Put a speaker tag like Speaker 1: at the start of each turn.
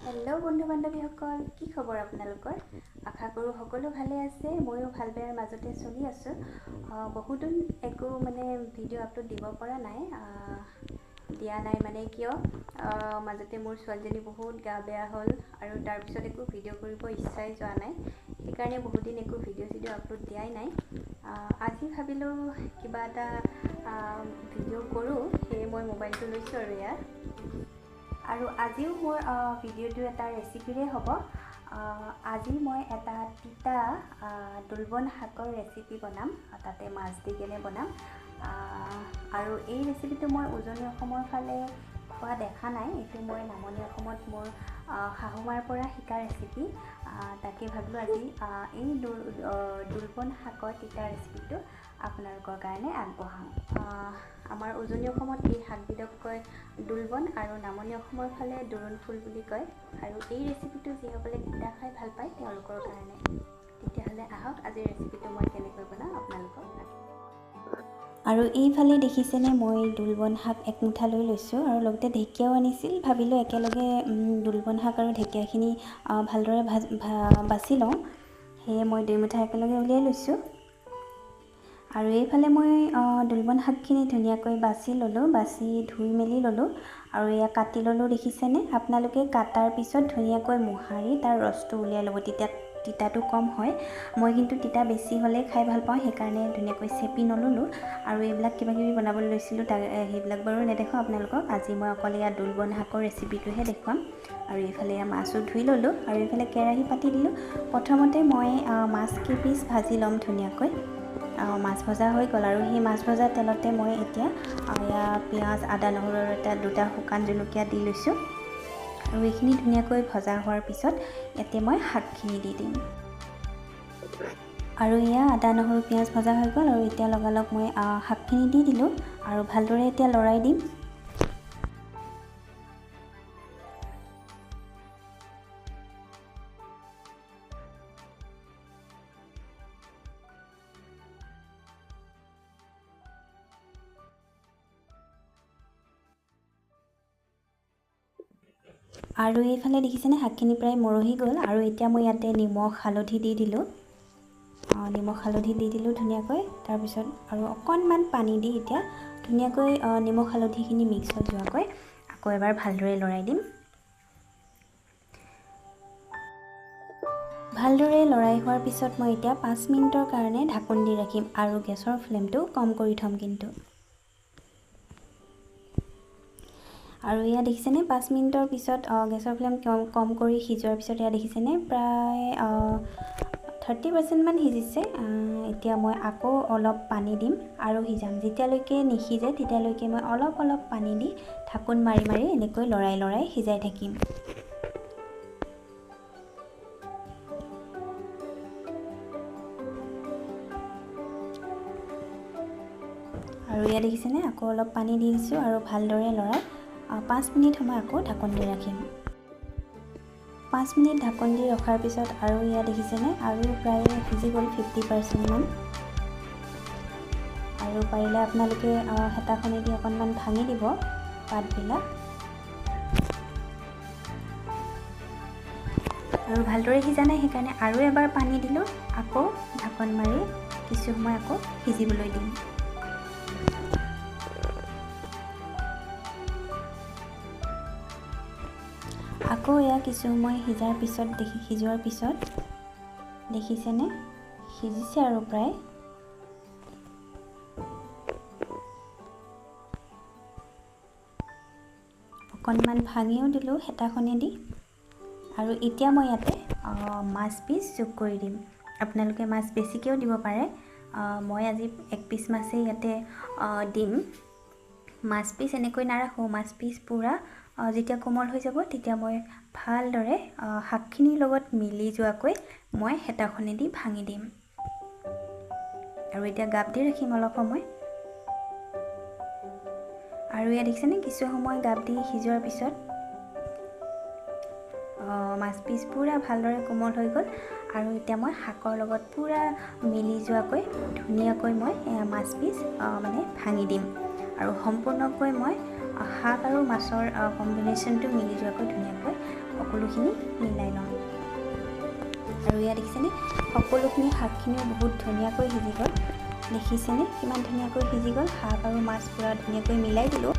Speaker 1: Hello' বন্ধু বান্ধৱীসকল, কি খবৰ আপোনালোকৰ? আশা কৰোঁ সকলো ভালে আছে। ময়ো ভাল বেয়াৰ মাজতে চলি আছোঁ। বহুদিন একো মানে ভিডিঅ' আপলোড দিব পৰা নাই, দিয়া নাই মানে কিয়, মাজতে মোৰ ছোৱালীজনী বহুত গা বেয়া হ'ল আৰু তাৰপিছত একো ভিডিঅ' কৰিব ইচ্ছাই যোৱা নাই, সেইকাৰণে বহুদিন একো ভিডিঅ' চিডিঅ' আপলোড দিয়াই নাই। আজি ভাবিলোঁ কিবা এটা ভিডিঅ' কৰোঁ, সেয়ে মই মোবাইলটো লৈছোঁ আৰু ইয়াত। আৰু আজিও মোৰ ভিডিঅ'টো এটা ৰেচিপিৰে হ'ব। আজি মই এটা তিতা দোলবন শাকৰ ৰেচিপি বনাম, তাতে মাছ দি কেনে বনাম। আৰু এই ৰেচিপিটো মই উজনি অসমৰ ফালে খোৱা দেখা নাই, এইটো মই নামনি অসমত মোৰ শাহুমাৰ পৰা শিকা ৰেচিপি। তাকে ভাবিলোঁ আজি এই দোলবন শাকৰ তিতা ৰেচিপিটো আপোনালোকৰ কাৰণে আগবঢ়াওঁ। আমাৰ উজনি অসমত এই শাকবিধক কয় দোলবন আৰু নামনি অসমৰ ফালে দোৰোণ ফুল বুলি কয়। আৰু এই ৰেচিপিটো যিসকলে তিতা খাই ভাল পায় তেওঁলোকৰ কাৰণে। তেতিয়াহ'লে আহক আজিৰ ৰেচিপিটো মই কেনেকৈ বনাওঁ আপোনালোকক। আৰু এইফালে দেখিছেনে মই দোলবন শাক একমুঠা লৈ লৈছোঁ আৰু লগতে ঢেকীয়াও আনিছিল। ভাবিলোঁ একেলগে দোলবন শাক আৰু ঢেকীয়াখিনি ভালদৰে বাছি লওঁ, সেয়ে মই দুইমুঠা একেলগে উলিয়াই লৈছোঁ। আৰু এইফালে মই দোলবন শাকখিনি ধুনীয়াকৈ বাছি ল'লোঁ, বাছি ধুই মেলি ল'লোঁ আৰু এয়া কাটি ল'লোঁ। দেখিছেনে আপোনালোকে কাটাৰ পিছত ধুনীয়াকৈ মোহাৰি তাৰ ৰসটো উলিয়াই ল'ব, তেতিয়া তিতাটো কম হয়। মই কিন্তু তিতা বেছি হ'লে খাই ভাল পাওঁ, সেইকাৰণে ধুনীয়াকৈ চেপি নল'লোঁ। আৰু এইবিলাক কিবা কিবি বনাবলৈ লৈছিলোঁ, তাৰ সেইবিলাক বাৰু নেদেখাওঁ আপোনালোকক। আজি মই অকল এয়া দোলবন শাকৰ ৰেচিপিটোহে দেখুৱাম। আৰু এইফালে এয়া মাছো ধুই ল'লোঁ আৰু এইফালে কেৰাহী পাতি দিলোঁ। প্ৰথমতে মই মাছ কেইপিচ ভাজি ল'ম ধুনীয়াকৈ। মাছ ভজা হৈ গ'ল আৰু সেই মাছ ভজা তেলতে মই এতিয়া এয়া পিঁয়াজ, আদা, নহৰু আৰু এটা দুটা শুকান জলকীয়া দি লৈছোঁ। আৰু এইখিনি ধুনীয়াকৈ ভজা হোৱাৰ পিছত ইয়াতে মই শাকখিনি দি দিম। আৰু এয়া আদা, নহৰু, পিঁয়াজ ভজা হৈ গ'ল আৰু এতিয়া লগালগ মই শাকখিনি দি দিলোঁ আৰু ভালদৰে এতিয়া লৰাই দিম। আৰু এইফালে দেখিছেনে শাকখিনি প্ৰায় মৰহি গ'ল। আৰু এতিয়া মই ইয়াতে নিমখ হালধি দি দিলোঁ, নিমখ হালধি দি দিলোঁ ধুনীয়াকৈ। তাৰপিছত আৰু অকণমান পানী দি এতিয়া ধুনীয়াকৈ নিমখ হালধিখিনি মিক্স হৈ যোৱাকৈ আকৌ এবাৰ ভালদৰে লৰাই দিম। ভালদৰে লৰাই হোৱাৰ পিছত মই এতিয়া 5 মিনিটৰ কাৰণে ঢাকোন দি ৰাখিম আৰু গেছৰ ফ্লেমটো কম কৰি থ'ম কিন্তু। আৰু এয়া দেখিছেনে 5 মিনিটৰ পিছত গেছৰ ফ্লেম কম কৰি সিজোৱাৰ পিছত এয়া দেখিছেনে প্ৰায় 30% মান সিজিছে। এতিয়া মই আকৌ অলপ পানী দিম আৰু সিজাম। যেতিয়ালৈকে নিসিজে তেতিয়ালৈকে মই অলপ অলপ পানী দি ঢাকোন মাৰি মাৰি এনেকৈ লৰাই লৰাই সিজাই থাকিম। আৰু এয়া দেখিছেনে আকৌ অলপ পানী দি দিছোঁ আৰু ভালদৰে লৰাই 5 মিনিট সময় আকৌ ঢাকোন দি ৰাখিম। 5 মিনিট ঢাকোন দি ৰখাৰ পিছত আৰু এয়া দেখিছেনে আৰু প্ৰায় সিজি গ'ল 50% মান। আৰু পাৰিলে আপোনালোকে হেতাখনেদি অকণমান ভাঙি দিব পাতবিলাক। আৰু ভালদৰে সিজা নাই, সেইকাৰণে আৰু এবাৰ পানী দিলোঁ, আকৌ ঢাকোন মাৰি কিছু সময় আকৌ সিজিবলৈ দিম। আকৌ এয়া কিছু সময় সিজাৰ পিছত সিজোৱাৰ পিছত দেখিছেনে সিজিছে আৰু প্ৰায়। অকণমান ভাঙিও দিলোঁ হেতাখনেদি। আৰু এতিয়া মই ইয়াতে মাছ পিচ যোগ কৰি দিম। আপোনালোকে মাছ বেছিকৈও দিব পাৰে, মই আজি এক পিচ মাছেই ইয়াতে দিম। মাছ পিচ এনেকৈ নাৰাখোঁ, মাছ পিচ পূৰা যেতিয়া কোমল হৈ যাব তেতিয়া মই ভালদৰে শাকখিনিৰ লগত মিলি যোৱাকৈ মই হেতাখনেদি ভাঙি দিম। আৰু এতিয়া গাপ দি ৰাখিম অলপ সময়। আৰু ইয়াত দেখিছেনে কিছু সময় গাপ দি সিজোৱাৰ পিছত মাছ পিচ পূৰা ভালদৰে কোমল হৈ গ'ল। আৰু এতিয়া মই শাকৰ লগত পূৰা মিলি যোৱাকৈ ধুনীয়াকৈ মই মাছ পিচ মানে ভাঙি দিম। আৰু সম্পূৰ্ণকৈ মই শাক আৰু মাছৰ কম্বিনেশ্যনটো মিলি যোৱাকৈ ধুনীয়াকৈ সকলো সকলোখিনি মিলাই ল'ম। আৰু এয়া দেখিছেনে, সকলোখিনি শাকখিনিও বহুত ধুনীয়াকৈ সিজি গ'ল। দেখিছেনে কিমান ধুনীয়াকৈ সিজি গ'ল? শাক আৰু মাছ পূৰা ধুনীয়াকৈ মিলাই দিলোঁ।